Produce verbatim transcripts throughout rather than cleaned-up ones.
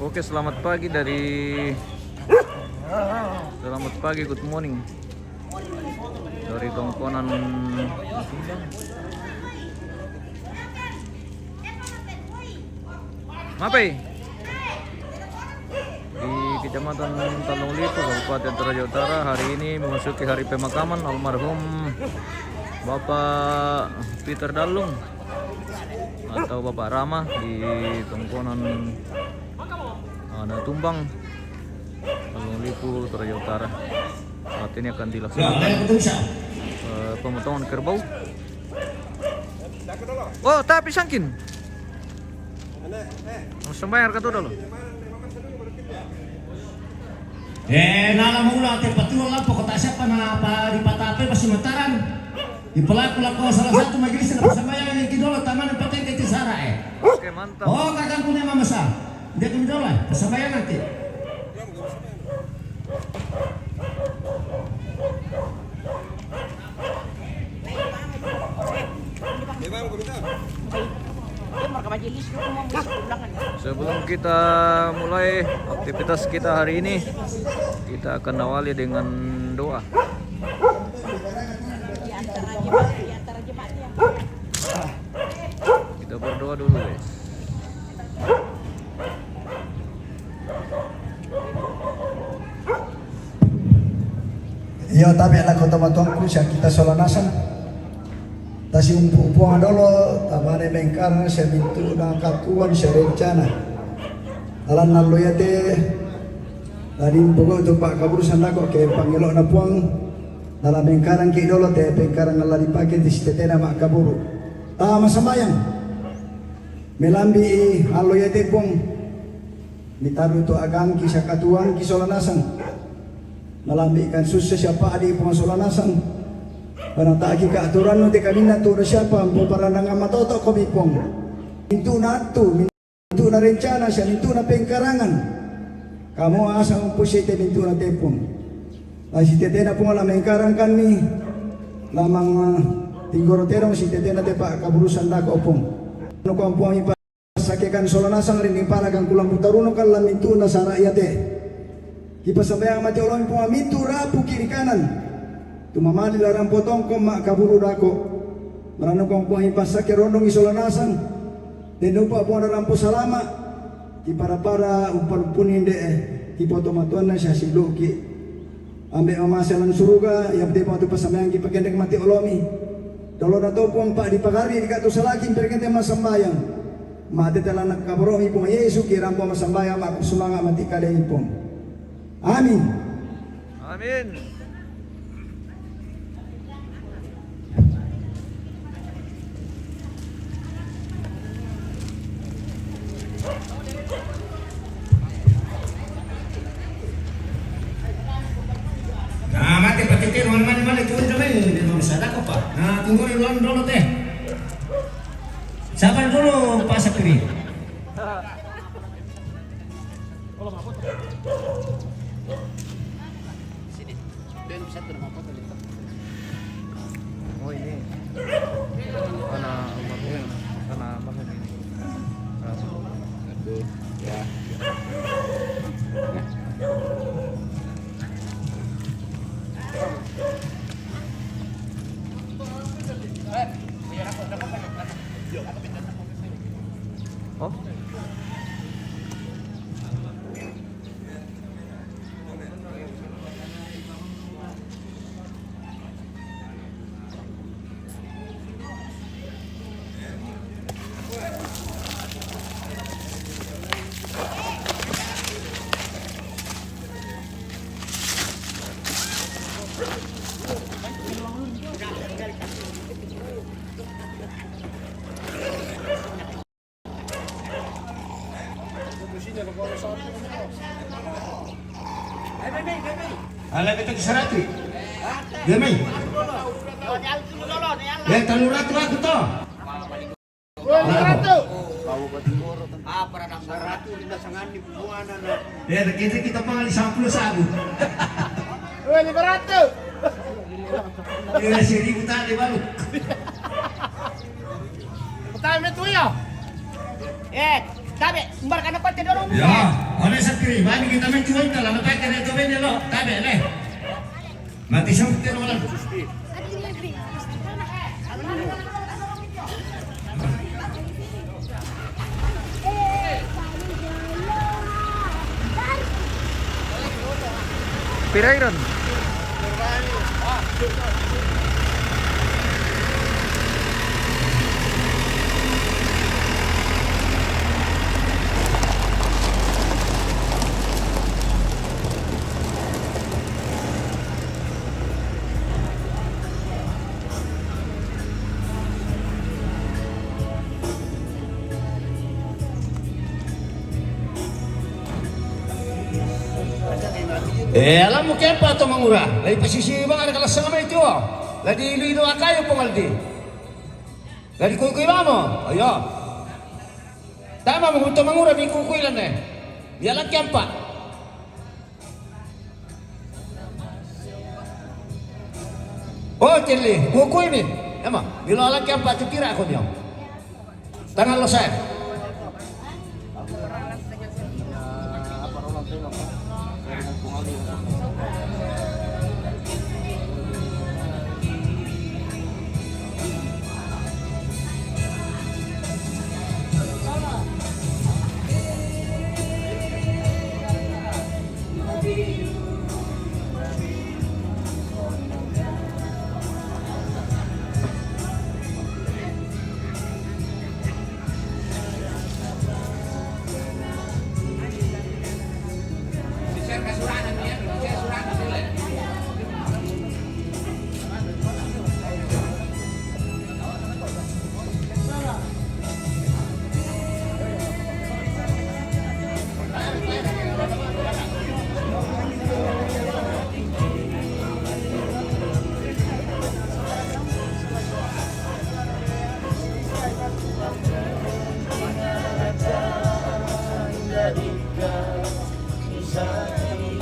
Oke, selamat pagi dari, selamat pagi, good morning dari Tongkonan. Mape? Di Kecamatan Tanjung Lipo, Kabupaten Toraja Utara, hari ini memasuki hari pemakaman almarhum Bapak Peter Dalung atau Bapak Rama di Tongkonan, ah, Natumbang, Tanjung Lipo, Toraja Utara. Saat ini akan dilaksanakan, eh, pemotongan kerbau. Oh, tapi sangkin. Mau sembayang kata dulu. Eh, nala mula te patua lapo kota siapa na apa di Patape masih mataran. Di pelaku lako salah satu majelis na pasambayangan yang kidolo tamana pateke ti sara, eh. Oke, mantap. Oh, kakang punya mama sa. Dia kami dolo, eh. Pasambayangan ti. Sebelum kita mulai aktivitas kita hari ini, kita akan awali dengan doa. Kita berdoa dulu, guys. Iyo, tabe' lako tomatuangku, sia kita sola nasang. Tasi umpu-, Puang dolo, tamane mengkarang sia mintu'na katuoan sia rencana. Lalanna allo iate, tadi umpogo tu pa'kaburu sandako ke pangelo'na Puang, nala mengkarangki dolo te pengkarang la dipake ti sitetena ma'kaburu. Tama sambayang. Melambi'i allo iate Puang. Mitarru tu agangki sia katuoangki sola nasang. Malambi'kan susse sia pa'di Puang sola nasang. Panata'ki ka aturannu te kaminna tu siapa mpoparandangang matoto'komi Puang. Mintu'na attu, mintu'na rencana sia mintu'na pengkarangan. Kamu asang umpusi te mintu'na te Puang. La sitetena Puang la mengkarangkanni, la mang tinggoro terong sitetena te pa'kaburu sandako Puang. Nukuang Puang ipa- Sakekan sola nasang ri niparakang kulang putaruno kan la mintu'na sara iate. Kipasambayang mati olomi Puang mintu rapuki ri kanan. Tumamali la rampo tongkong ma'kaburu dako. Maranukang Puang ipassake rondongi sola nasang. Tennupa Puang rampo salama. Kipara-para umpalumpuni nde'e. Kipotomatuanna sia silu'ki. Ambe' mamase lan suruga, iya te Puang tu pasambayangki pakendek mati olomi. Dolona to Puang pa' dipagarri' ri katu salaki mperekente massambayang. Mate te lana kaboromi Puang Yesu, kirampo massambayang, ma'ku sumanga' mati kalemi Puang. Amin. Amin. Na mate patete mane mane tu jame de no sadako pa. Na tunggu dulu dulu teh. Sabar dulu Pak Sapiri. Sini. Oh, ini anak almarhum, anak almarhum ini. Aduh, ya. Oh. Ala betul sarati. Demai. Eh, tellu ratu aku to. Woi, lima ratus. Apa ada saratu di dasangan di buana na. Ya, kita, kita pangali sampulu sabu. Woi, lima ratus. Ya, seribu tadi baru. Pertama itu ya. Eh. Tabe, umbar kana pate dorong. Ya, oleh sapiri, mami kita mencuan telah lepas kena tu bende lo, tabe leh. Mati sampai terolah. Pira iron? Eh, alamu kiampa Tomangura. Lai pasisi bang ada kalas sama itu. Ladi ilu-ilu akayu pongaldi. Ladi kui-kui mamo. Ayo. Tama mo Tomangura mi kui-kui lane. Biala kiampa. Oh, cili, kui-kui mi. Ema, bilo ala kiampa tu kira aku nyo. Tangan lo saya.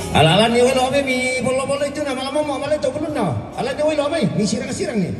Ala-ala ni welo ame mi bolo-bolo itu na malam mo malam itu belum na. Ala ni welo ame mi sirang-sirang ni.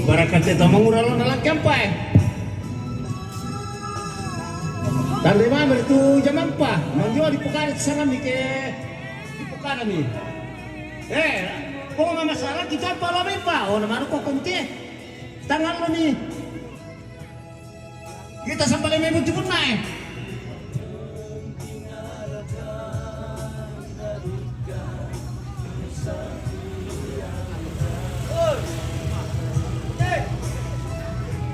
Barakate Tomangura lo na langkampa e. Tande mama tu jamampa, manjo di pukara sana mi ke, di pukara mi. Eh, ko mama sala kita pala mempa, oh, na manu ko konte. Tangan lo ni. Kita sambale me buti bunna e.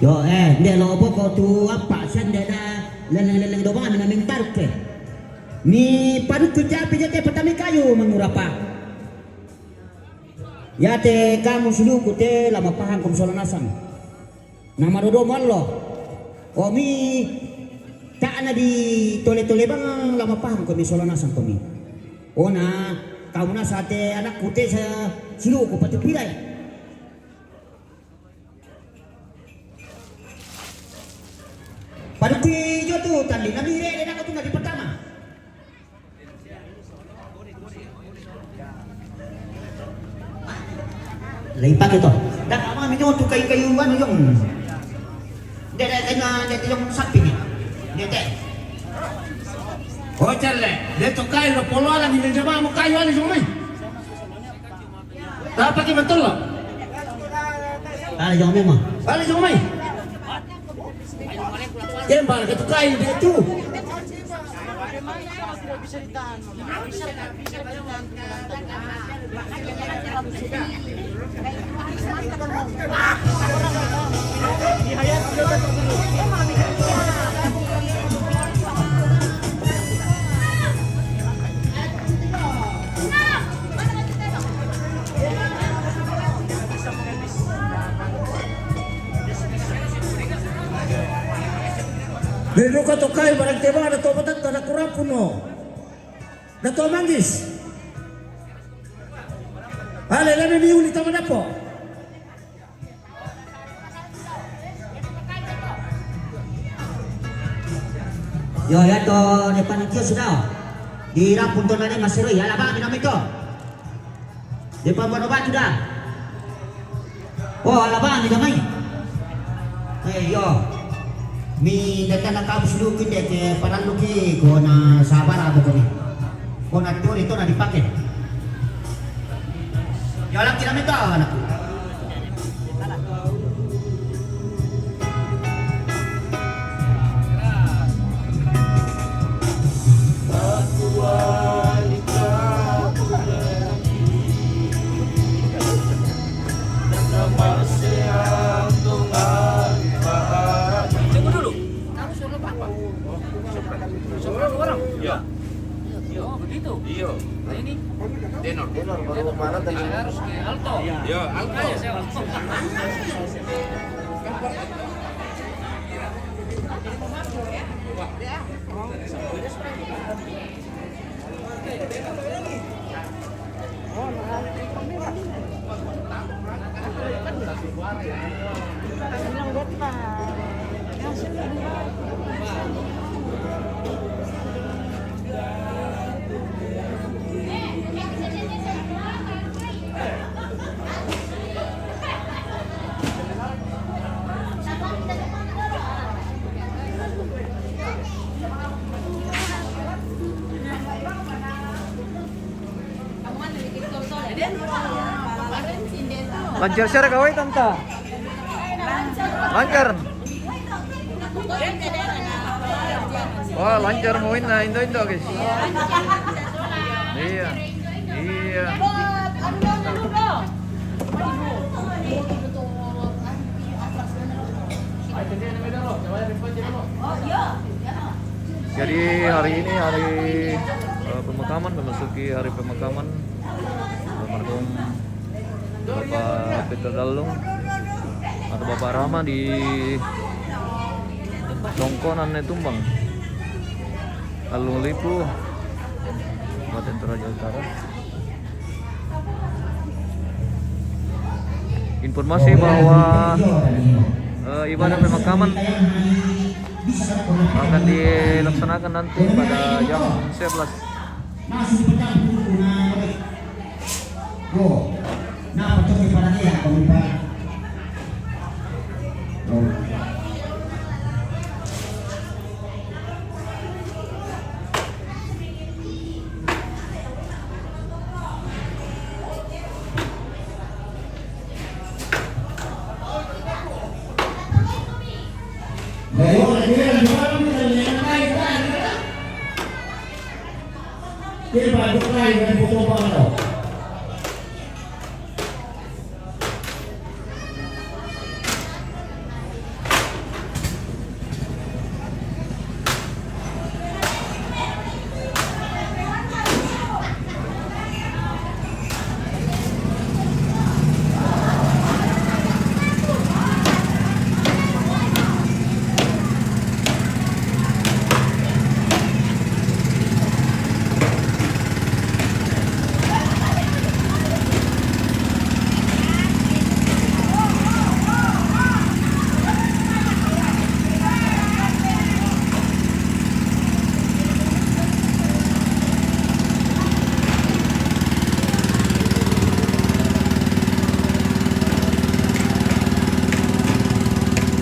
Yo, eh, nde lo boko tu apa? Sende da leleng-leleng do banga mina mintar ke. Ni paduku japi jete patami kayu mangurapa. Yate kamu suluku te lama pahang kom sola nasang. Nama dodo mallo. Omi tak na di tole-tole bang lama pahang komi sola nasang komi. Ona kamu nasa te anakku te sa suluku patu pirai. Paduki jo tu tali na mire de nako tu na di pertama. Lai pake to. Dak ama mi nyotu kai kayu anu jong. Dede kai na dede jong sapi ni. Dede. Hotel le. De to kai lo polo ala ni jama mo kayu ala jong mai. Tapa ki betul lo. Ala jong mai ma. Ala jong mai. Kembal ke tu kai de tu. Dulu ka to kai barang teba ada to batat ada kurang puno. Dato Manggis. Ale lebe mi uli tama dapo. Yo, ya to depan kio sudah. Di rampun to nane masero ya laba mi nami to. Depan bono batu dah. Oh, ala bang ni damai. Eh, yo. Mi datang na kamu sulukin de ke parallu ki kona sabar apa koni. Kona turi to na dipake. Yo laki na meta anakku. Tunggu dulu. Kamu suruh bapak. Soprano orang? Iya. Oh, begitu? Iya. Nah, ini? Tenor. Tenor, baru kemarin tadi. Saya harus ke alto. Iya, alto. Makanya saya alto. Lancar siara kawai tanta. Lancar. Wah, lancar main na indo-indo, guys. Iya. Iya. Jadi hari ini hari, eh, pemakaman, memasuki hari pemakaman almarhum Bapak Peter Dalung atau Bapak Rama di Tongkonan Netumbang, Alung Lipu, Kabupaten Toraja Utara. Informasi bahwa, eh, ibadah pemakaman akan dilaksanakan nanti pada jam sebelas.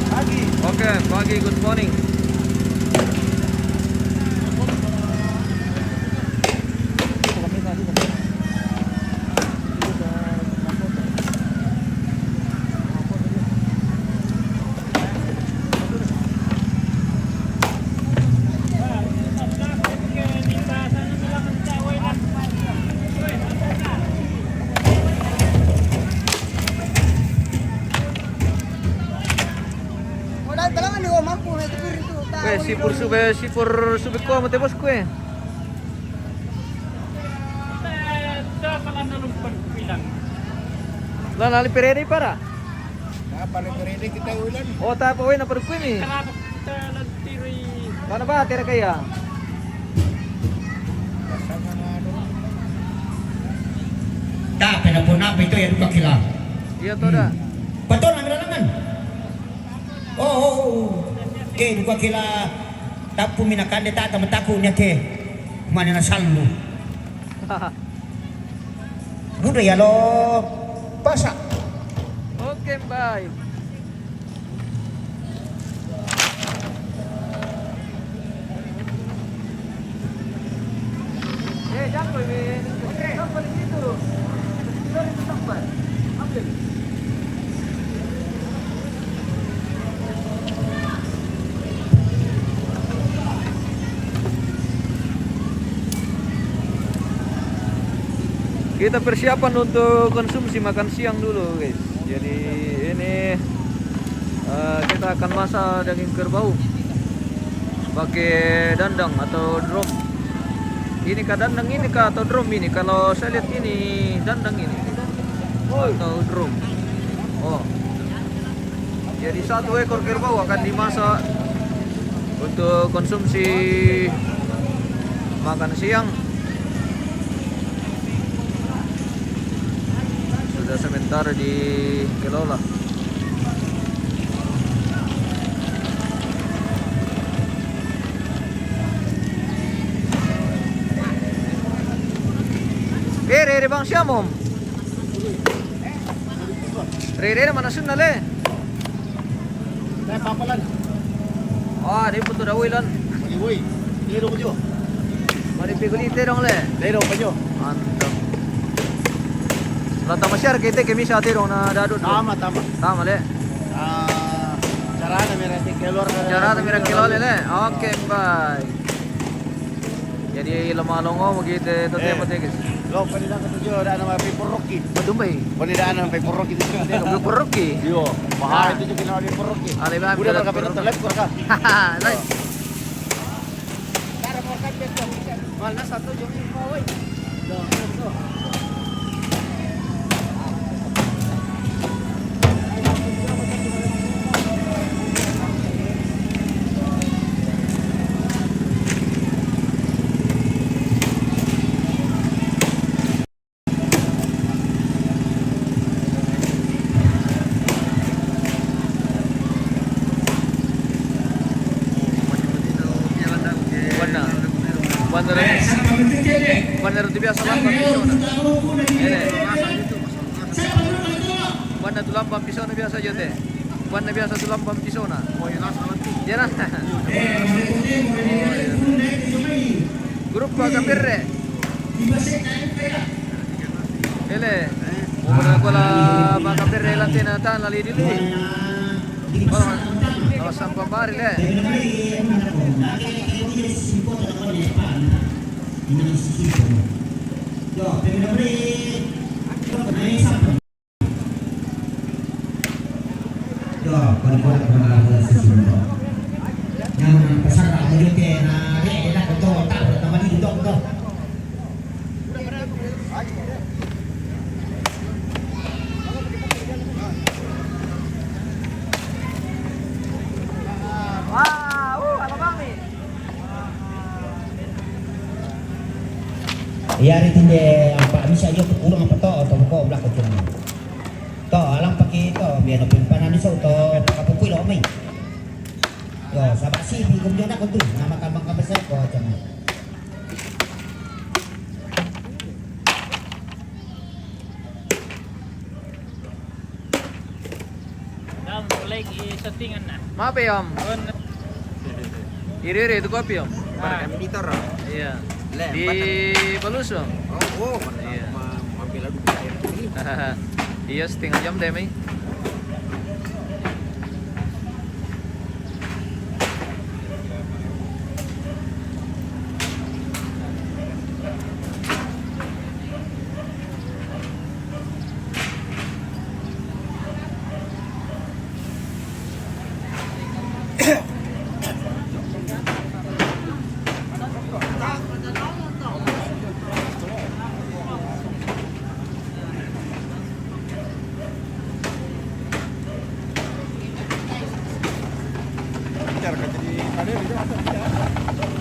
Pagi. Oke, pagi, good morning. Weh, sipur sube, sipur sube ko mate bosku, eh. La, la, li perede para. Apa li perede kita ulan? Oh, ta apa, weh, na perkui mi. Mana ba tera kaya? Ta pena pona apa itu ya, duka kila. Iya, to da. Betul, ambil tangan. Oh, oh, oh, oh. Ke, duka kila tapu mina kande tata mataku nya ke. Mane na salmu. Buda ya lo pasa. Oke, bye. Eh, jangkau, men. Oke, sampai di situ. Sorry, itu sampai. Ambil. Kita persiapan untuk konsumsi makan siang dulu, guys. Jadi ini, eh, kita akan masak daging kerbau pakai dandang atau drum. Ini kah dandang ini kah atau drum ini? Kalau saya lihat ini dandang ini atau drum. Oh. Jadi satu ekor kerbau akan dimasak untuk konsumsi makan siang. Sudah sementara dikelola. Eh, rere bang siam, Om. Rere mana sunna le? Dai papalan. Ah, dai putu da uilan. Bagi woi. Tero ko jo. Mari piguli terong le. Tero ko jo. Mantap. La tama siar kete ke misa terong na dadut. Tama, tama. Tama le. Ah, carana mera keluar. Carana mera keluar le. Oke, bye. Jadi lama longo begitu, itu dia. Eh, mati, guys. Lo, pani da kata jo, da nama pai poroki. Betul, bai. Pani da nama pai poroki itu. Pai poroki? Iyo, bahaya itu juga nama pai poroki. Ale, bang, udah berapa berapa lekor kah? Nice. Mana satu jo, woi. Buana. Buana roti, buana roti biasa lambang pisona. Ini. Buana tu lambang pisona biasa jo te. Buana biasa tu lambang pisona. Oh, iya, nah, salah tu. Iya, nah. Oh, iya. Grup Baka Perre. Ele. Oh, pernah kola Baka Perre lantena tan lali dili. Oh. Oh, sampah bari le. Iya, ri tinde apa bisa jo tu kurang apa to, to ko belak ko cuma. To, alang pake to, biar no pimpanan iso to, apa kui lo mai. Yo, sabak si pi kum jona ko tu, nama kambang kambang saya ko cuma. Dam, mulai i settingan na. Mape, Om? Iri-iri itu kopi, Om? Ah, ini tar. Iya. Le, di Balusu. Oh, oh, mana? Iya. Ma-, mampir lalu. Iya, setengah jam deh, Mei.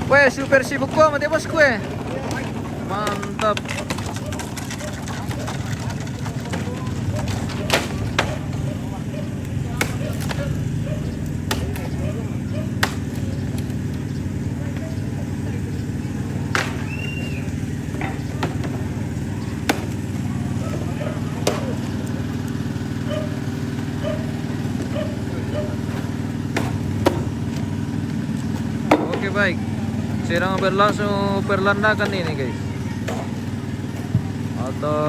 Weh, super sibuk banget ya, Bos, gue. Mantap. Oke, baik. Sedang berlangsung perlandakan ini, guys. Atau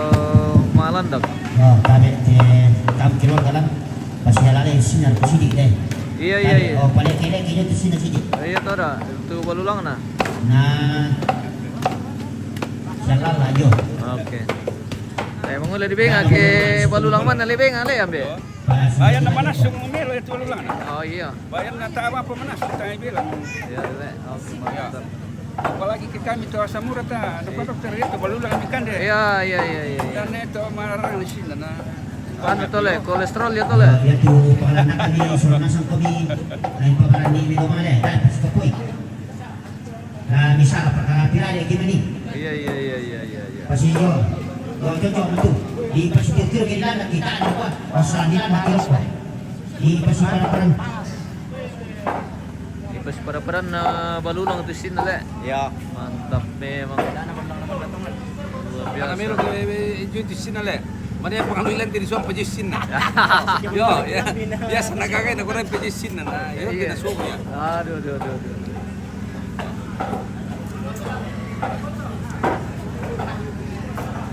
malandak. Oh, kami, eh, kami keluar dalam. Pasti ada lagi sinyal ke sini deh. Iya, iya, iya. Oh, paling kiri, kiri itu sini sini. Iya, tuh ada. Itu balulang nah. Nah. Sialan lah, yo. Oke. Eh, mangula di benga ke balulang mana le benga le ambe. Bayan na panas yung melo itu balulang na. Oh, iya. Bayan na tama pa manas, tayo bilang. Iya, le. Oke, mantap. Apalagi kita kami to asam urat, ah, dokter itu balulang kami kan deh. Iya, iya, iya, iya, iya. Dan itu marang di sini na. Anu to le, kolesterol ya to le. Ya tu pala na kami, so nasang kami, lain pa pala ni melo male, dai pas kapui. Na misal pa ka pila le gimana ni? Iya, iya, iya, iya, iya, iya. Pasi yo, yo cocok tu. Di pasi kira-kira kita ada kuat, pasal dia ada kuat. Di pasi para peran. Di pasi para peran na balulang tu sini le. Ya. Mantap memang. Luar biasa. Ana mero ke, eh, eh, jui tu sini le. Mana yang pengalu ilan tadi suam pejui sini. Yo, ya. Ya, sana kakai na kurang pejui sini na. Yo, iya. Kena suam ya. Aduh, aduh, aduh, aduh.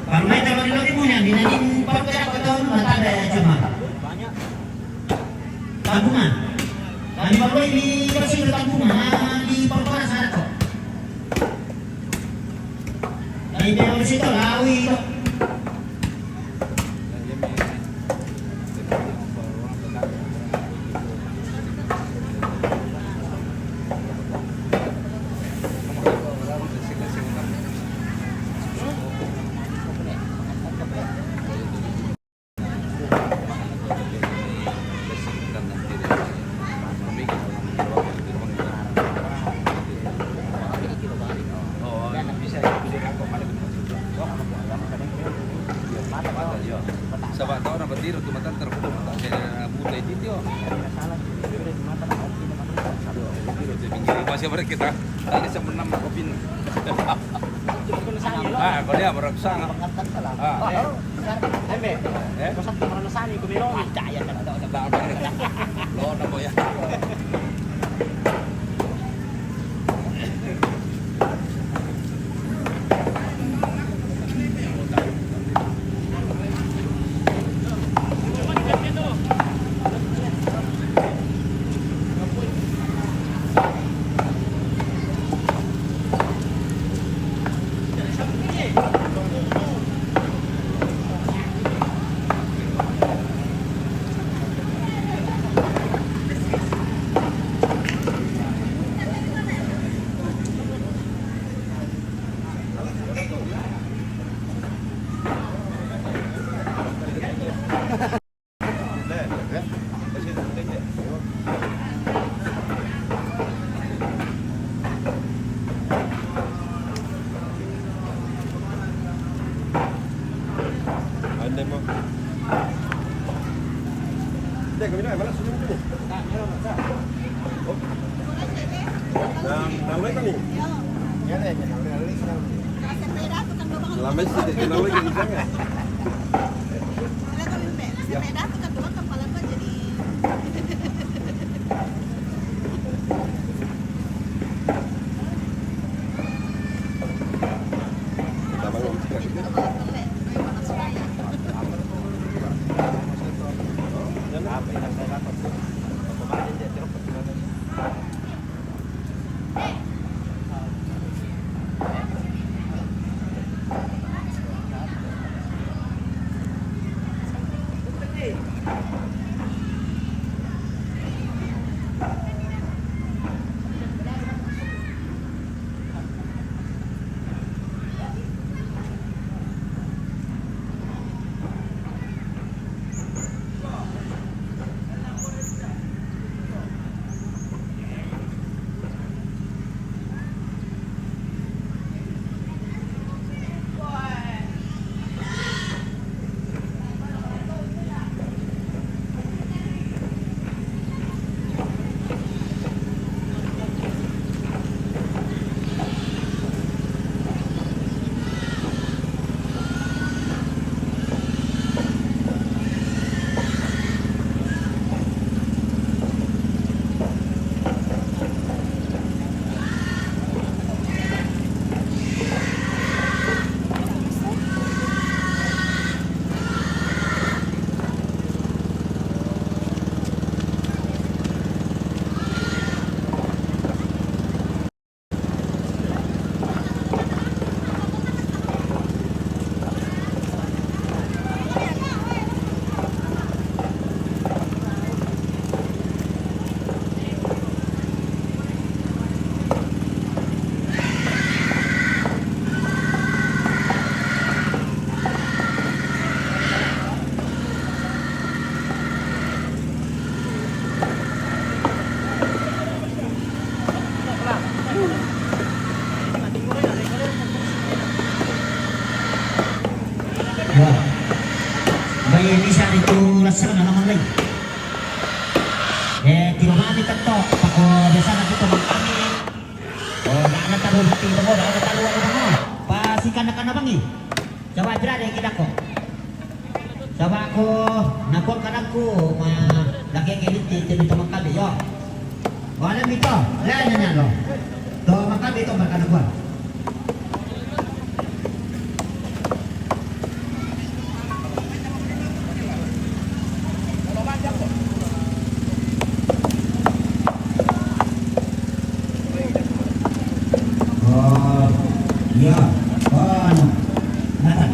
Parmai taruh di lori munya, dinaning parkaya ko taon mata daya cuma. Tanggungan. Kami baru di kasih ke tanggungan, ah, di parkaya sana kok. Kami baru situ lawi. Sabab tau na batiro tu matan terputus matan kaya buta itu tio. Masih mereka kita tadi semenam kopin. Ah, kau dia baru kesana. Ah, eh. Eh? Lo na mo ya. Nang, nang mereka nih. Selama ini saya tidak kenal lagi di sana. Ya. Ya. Baik, bisa itu rasakan halaman lain. Eh, kilo mami ketok, pako biasa nak itu makan. Oh, nak, nak taruh di tinggi, nak, nak taruh apa, nak? Pas ikan, nak, nak, Bang, ni. Coba jerat deh kita kok. Coba aku, nak, aku kadang ku, ma, lagi ngelit di, di, di teman kami, yo. Wala mito, le nanya lo. To makabi to markana kuan. Oh, iya. Oh, anu. Nathan.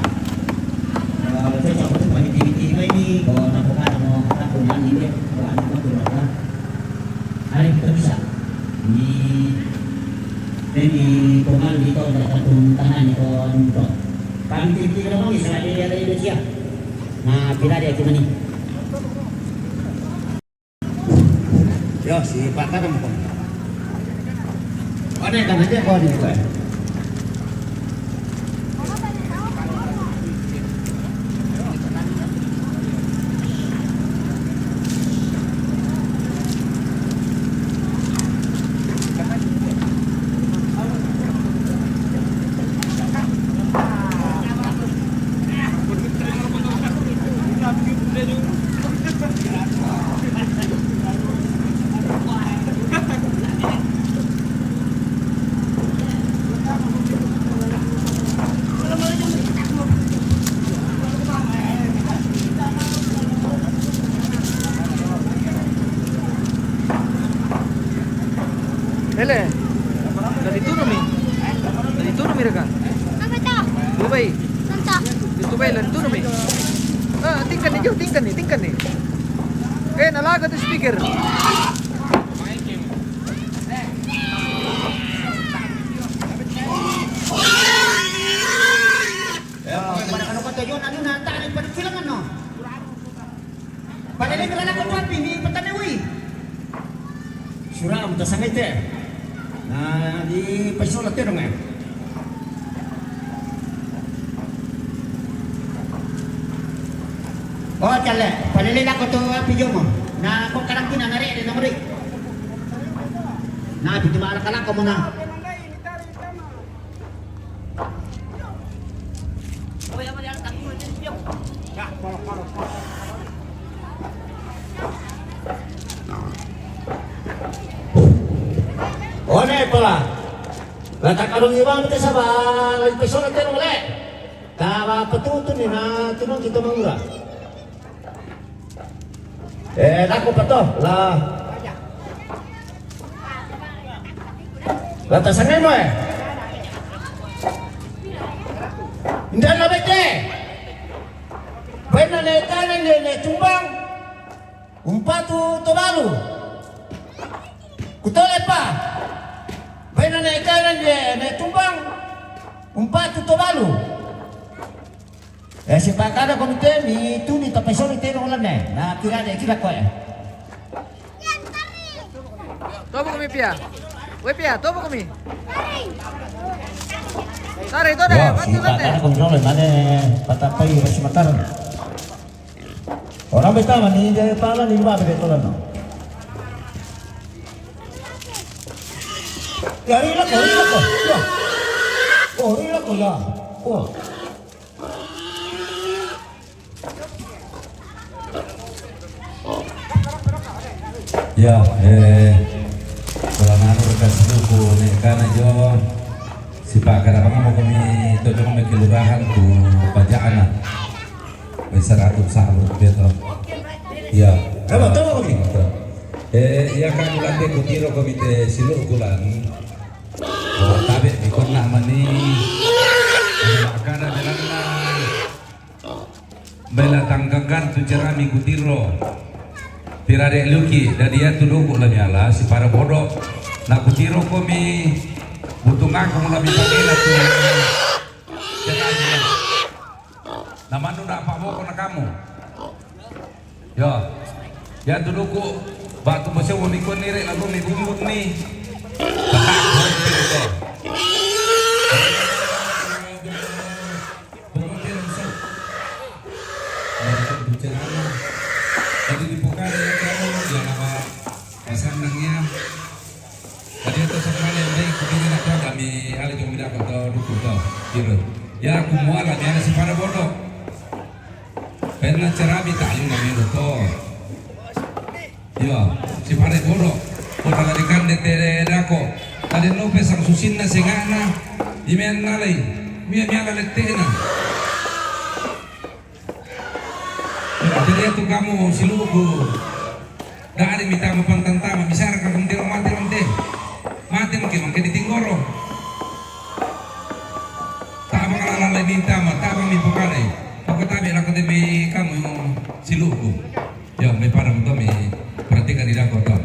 Eh, cocok untuk panitia ini. Oh, nak bukan, nak bukan ini. Oh, anu, anu, anu. Ari kita bisa. Ni, ni komal di to, da tatung tanah ni ko, ni to. Kami tiri-tiri na mangi, sa dia ada Indonesia. Na, pila dia cuma ni. Yo, si Pata na mo ko. Ano yung kanadya ko, ano yung ko eh? Ele, lalitun mi. Lalitun mi reka. Apa to? Dubai. Nanta. Di Dubai, lalitun mi. Ah, tingkan ni, Jo, tingkan ni, tingkan ni. Eh, nalaga to speaker. Pada kano ka to, Jon, ano na, tayo pa rin sila, ano? Pada rin ka lang ako, Papi, ni Pataniwi. Sura, ang tasangay, te. Na, di pa iso lang, te, no, eh. Oh, cale, palele lako to api jomo. Na ko kadang pina nare de nomori. Na pitu mala kalako mo na. One pala. La takarung iwang te saba, la pesona te nole. Taba patutu ni na tunong kita mangura. Eh, lako pato, la. La tasangemo, eh. Nda na bete. Bena ne tane ne, ne tumbang. Umpatu tobalu. Kutole pa. Bena ne tane ne, ne tumbang. Umpatu tobalu. Eh, sipakada komite mi tu ni tapaisoni teno lane. Na kira de kira koe. Tobo kami pia. We pia, tobo kami. Tare, tore, wah, batu, sipakada batu. Kontrol mane patapai basi matar. Orang betama ni dia pala ni ba bebe tola no. Ya, rila ko, rila ko. Ya. Oh, rila ko ya. Oh. Ya, eh, kalau nanu rekan sepupu, nek kana jo, sipak kada pangamo kami, to cuma kelurahan tu pajak anak. Wis seratus sabu beto. Ya. Kamu tahu kami? Eh, ya kan bulan te kutiro komite silu bulan. Oh, tabe di kona mani. Kada belanna. Bela tangkakan tu cerami kutiro. Tirade luki, dadia tu duku la miala, si para bodo. Na kutiro komi, butung aku mula bisa kena tu. Cerami. Na manu na apa boko na kamu. Yo. Ya tu duku, batu masih mau mikun nire, lalu mi bumbut ni. Pokoknya langsung. Untuk bicara. Jadi di pokal ya kamu, ya apa? Pasang nangnya. Jadi itu sebenarnya yang baik, kupingin aku kami alih cuma tidak kau tahu dukung tahu. Gitu. Ya aku mualah, dia si para bodoh. Pernah cerami tak ini namanya betul. Iyo, si pare bodo. Kota larikan dete dako. Tadi nope sang susinna sengana. Imen nalai. Mia mia la lettena. Jadi itu kamu siluku. Dari mita mapantantama. Bisa raka kentiro mati mante. Mati mungkin mungkin di tinggoro. Tabang lalai mita ma, tabang mi pokare. Aku tabe lako demi kamu siluku. Ya, me para untuk mi perhatikan di dako to.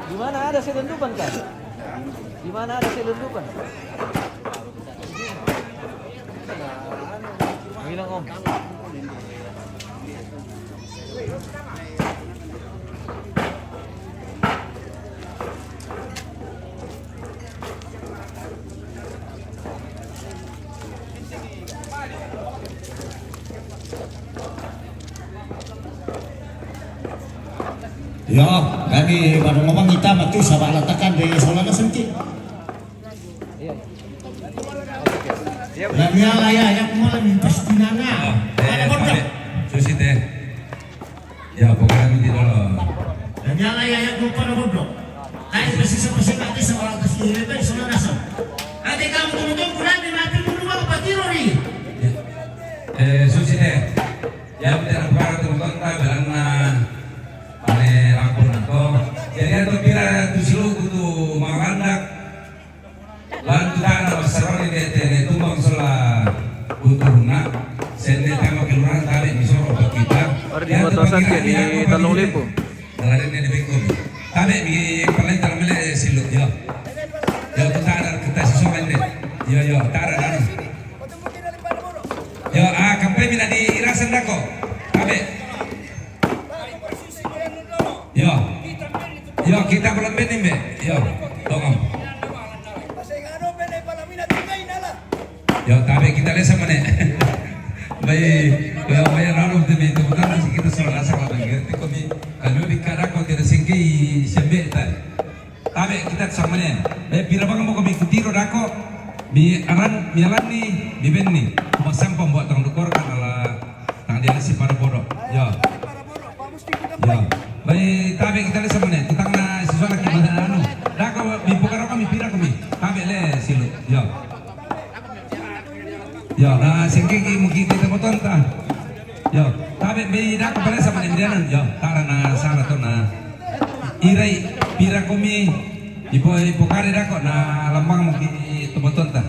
Di mana ada selundupan, Kak? Di mana ada selundupan? Bilang, Om. Yo, kami baru ngomong kita matu sabak latakan di Solana Senti. Iya, iya. Iya, Bu. Daniela ya, yang mulai minta stinana. Oh, eh, ada bodoh. Susi teh. Ya, pokoknya minta dulu. Daniela ya, yang lupa ada bodoh. Kayak pasti sama saya nanti sama orang atas ini, tapi sama rasa. Nanti kamu tunggu-tunggu nanti mati dulu, Bang, pasti Rori. Ya. Eh, Susi teh. Ya, minta ampara tunggu-tunggu, bilang na. Ane rampun nako. Jadi, atu pira tu silu kutu mangalandak. Lan tu tana basaroni de tene tumbang sola kutu huna. Sende tama kelurahan tabe misoro bakita. Ora di moto sake di Talung Lipu. Dalam ini di bengkong. Tabe mi paling dalam mele silu, yo. Yo, tu tana kita sisoma ende. Yo, yo, tana danu. Yo, ah, kampe mina di irasan dako. Tabe. Yo. Yo, kita belum bini, be. Yo, tongam. Yo, tabe kita lesa mane. Bai, bai, bai, lalu demi itu bukan masih kita sudah rasa kalau bagi kita komi. Kalau di kada kau tidak singki sembe tadi. Tabe kita samane. Bai, pira bang mau komi kutiro dako. Mi aran, mi aran ni, mi ben ni. Cuma sampah buat tang dukor kan ala tang dia si para bodoh. Yo. Yo. Bai, tabe kita le samane. Tutang na siswa lagi mana anu. Dako mi pokaro kami pira kami. Tabe le silu. Yo. Yo, na singki ki muki kita botonta. Yo, tabe mi dako pale samane mi danan. Yo, tara na sala to na. Irai pira komi ipo ipo kare dako na lambang muki to botonta.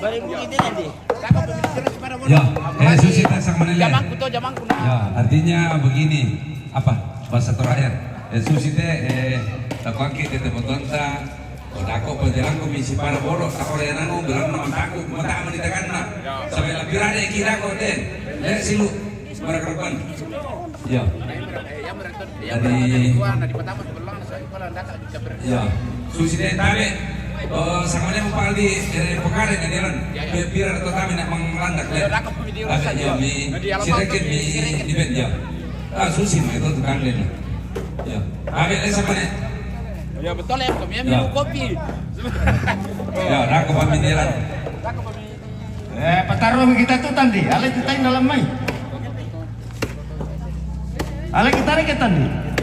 Bari bukit ini nanti. Ya, eh, Susi tak sama nilai. Jamangku tuh, jamangku nah. Ya, artinya begini, apa bahasa terakhir? Eh, Susi teh, eh, tak pakai tete botonta. Oh, dako perjalanan komisi para bodoh, tak oleh nanu bilang nama takut, mata menitakan nah. Sampai lebih rade kira kok deh. Lihat silu, mereka depan. Ya. Jadi, ya, Susi deh tabe. Oh, sama dia mau di eh, pokare kan jalan. Biar atau tabe nak menglandak deh. Tabe ya mi sedikit mi di ben ya. Ah, Susi mah itu tukang deh. Ya. Tabe deh sama deh. Ya betul ya, kami minum kopi. Ya, dah kopi jalan. Eh, pataruh kita tu tandi, ale kita dalam mai. Ale kita reke tandi.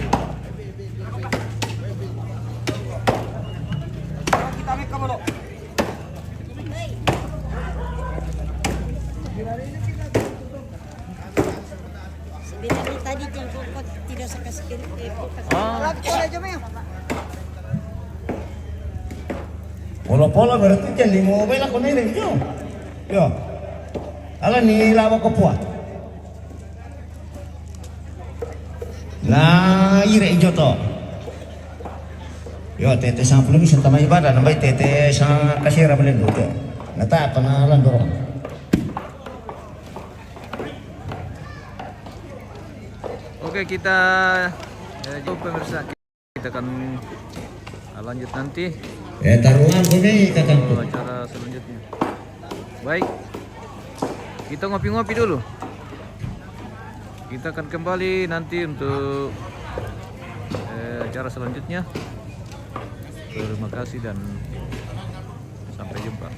Sebenarnya tadi jengkol kok tidak saya kasih ke eh, kulkas. Ah. Polo-polo berarti jadi mau bela kau ni yo. Yo. Ala ni lawa ko pua. Na ire ijo to. Yo tete sampulu mi sentama ibada nambai tete sa kasera belen do. Na ta apa na landoro. Oke, kita eh, jumpa pemirsa. Kita akan lanjut nanti. Eh, taruhan ko ni kakangku. Acara selanjutnya. Baik. Kita ngopi-ngopi dulu. Kita akan kembali nanti untuk eh, acara selanjutnya. Terima kasih dan sampai jumpa.